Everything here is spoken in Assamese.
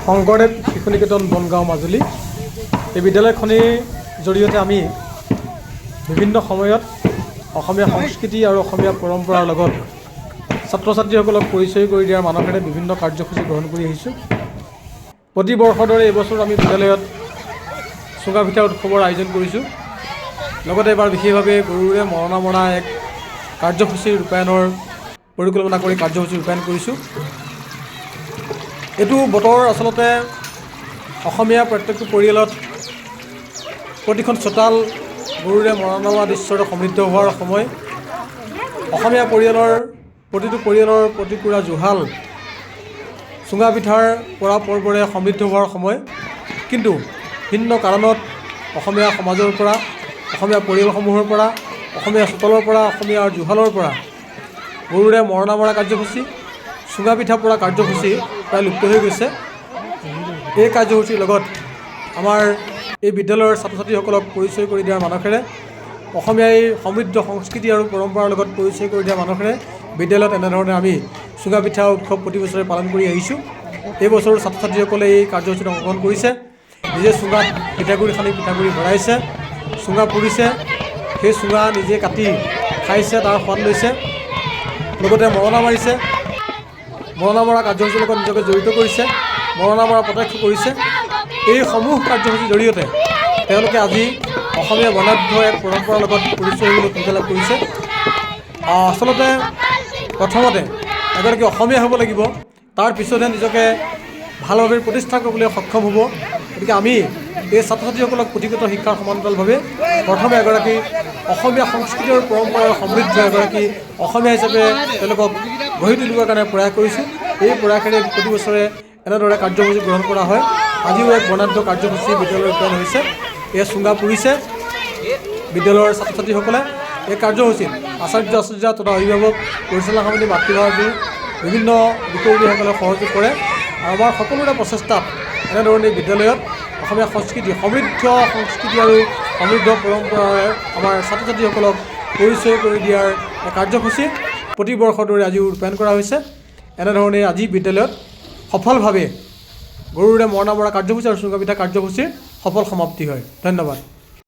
শংকৰদেৱ শিশু নিকেতন, বনগাঁও, মাজুলী। এই বিদ্যালয়খনিৰ জৰিয়তে আমি বিভিন্ন সময়ত অসমীয়া সংস্কৃতি আৰু অসমীয়া পৰম্পৰাৰ লগত ছাত্ৰ ছাত্ৰীসকলক পৰিচয় কৰি দিয়াৰ মানসেৰে বিভিন্ন কাৰ্যসূচী গ্ৰহণ কৰি আহিছোঁ। প্ৰতি বৰ্ষৰ দৰে এইবছৰ আমি বিদ্যালয়ত চুঙা পিঠা উৎসৱৰ আয়োজন কৰিছোঁ। লগতে এইবাৰ বিশেষভাৱে গৰুৰে মৰণা মৰা এক কাৰ্যসূচী ৰূপায়ণৰ পৰিকল্পনা কৰি কাৰ্যসূচী ৰূপায়ণ কৰিছোঁ। এইটো বতৰ আচলতে অসমীয়া প্ৰত্যেকটো পৰিয়ালত প্ৰতিখন চোতাল গৰুৰে মৰণা মৰা দৃশ্যৰে সমৃদ্ধ হোৱাৰ সময়। অসমীয়া পৰিয়ালৰ প্ৰতিটো পৰিয়ালৰ প্ৰতিকুৰা জুহাল চুঙা পিঠাৰ পৰা পৰ্বৰে সমৃদ্ধ হোৱাৰ সময়। কিন্তু ভিন্ন কাৰণত অসমীয়া সমাজৰ পৰা, অসমীয়া পৰিয়ালসমূহৰ পৰা, অসমীয়া চোতালৰ পৰা, অসমীয়া জুহালৰ পৰা গৰুৰে মৰণা মৰা কাৰ্যসূচী, চুঙা পিঠা পোৰা কাৰ্যসূচী প্ৰায় লুপ্ত হৈ গৈছে। এই কাৰ্যসূচীৰ লগত আমাৰ এই বিদ্যালয়ৰ ছাত্ৰ ছাত্ৰীসকলক পৰিচয় কৰি দিয়াৰ মানসেৰে, অসমীয়া এই সমৃদ্ধ সংস্কৃতি আৰু পৰম্পৰাৰ লগত পৰিচয় কৰি দিয়াৰ মানসেৰে বিদ্যালয়ত এনেধৰণে আমি চুঙা পিঠা উৎসৱ প্ৰতি বছৰে পালন কৰি আহিছোঁ। এই বছৰো ছাত্ৰ ছাত্ৰীসকলে এই কাৰ্যসূচীত অংশগ্ৰহণ কৰিছে। নিজে চুঙাত পিঠাগুড়ি সানি পিঠাগুড়ি ভৰাইছে, চুঙা পুৰিছে, সেই চুঙা নিজে কাটি খাইছে, তাৰ সোৱাদ লৈছে। লগতে মৰণা মাৰিছে, মৰণা মৰা কাৰ্যসূচীৰ লগত নিজকে জড়িত কৰিছে, মৰণা মৰা প্ৰত্যক্ষ কৰিছে। এই সমূহ কাৰ্যসূচীৰ জৰিয়তে তেওঁলোকে আজি অসমীয়া বৰ্ণাঢ্য এক পৰম্পৰাৰ লগত পৰিচয় হ'বলৈ সুবিধা লাভ কৰিছে। আচলতে প্ৰথমতে এগৰাকী অসমীয়া হ'ব লাগিব, তাৰ পিছতহে নিজকে ভালভাৱে প্ৰতিষ্ঠা কৰিবলৈ সক্ষম হ'ব। গতিকে আমি এই ছাত্ৰ ছাত্ৰীসকলক পুথিগত শিক্ষাৰ সমান্তৰালভাৱে প্ৰথমে এগৰাকী অসমীয়া সংস্কৃতি আৰু পৰম্পৰাৰ সমৃদ্ধ এগৰাকী অসমীয়া হিচাপে তেওঁলোকক গঢ়ি তুলিবৰ কাৰণে প্ৰয়াস কৰিছোঁ। এই প্ৰয়াসেৰে প্ৰতি বছৰে এনেদৰে কাৰ্যসূচী গ্ৰহণ কৰা হয়। আজিও এক বৰ্ণাঢ্য কাৰ্যসূচী বিদ্যালয়ত ৰূপায়ণ হৈছে। এই চুঙা পুৰিছে বিদ্যালয়ৰ ছাত্ৰ ছাত্ৰীসকলে। এই কাৰ্যসূচীত আচাৰ্য আচাৰ্যা তথা অভিভাৱক, পৰিচালনা সমিতি, মাতৃভাৰতী, বিভিন্ন বিষয়ববীয়াসকলে সহযোগ কৰে আৰু আমাৰ সকলোৰে প্ৰচেষ্টাত এনেধৰণে বিদ্যালয়ত অসমীয়া সংস্কৃতি, সমৃদ্ধ সংস্কৃতি আৰু সমৃদ্ধ পৰম্পৰাৰে আমাৰ ছাত্ৰ ছাত্ৰীসকলক পৰিচয় কৰি দিয়াৰ এক কাৰ্যসূচী প্ৰতি বৰ্ষৰ দৰে আজিও ৰূপায়ণ কৰা হৈছে। এনেধৰণে আজি বিদ্যালয়ত সফলভাৱে গৰুৰে মৰণা মৰা কাৰ্যসূচী আৰু চুঙা পিঠা কাৰ্যসূচীৰ সফল সমাপ্তি হয়। ধন্যবাদ।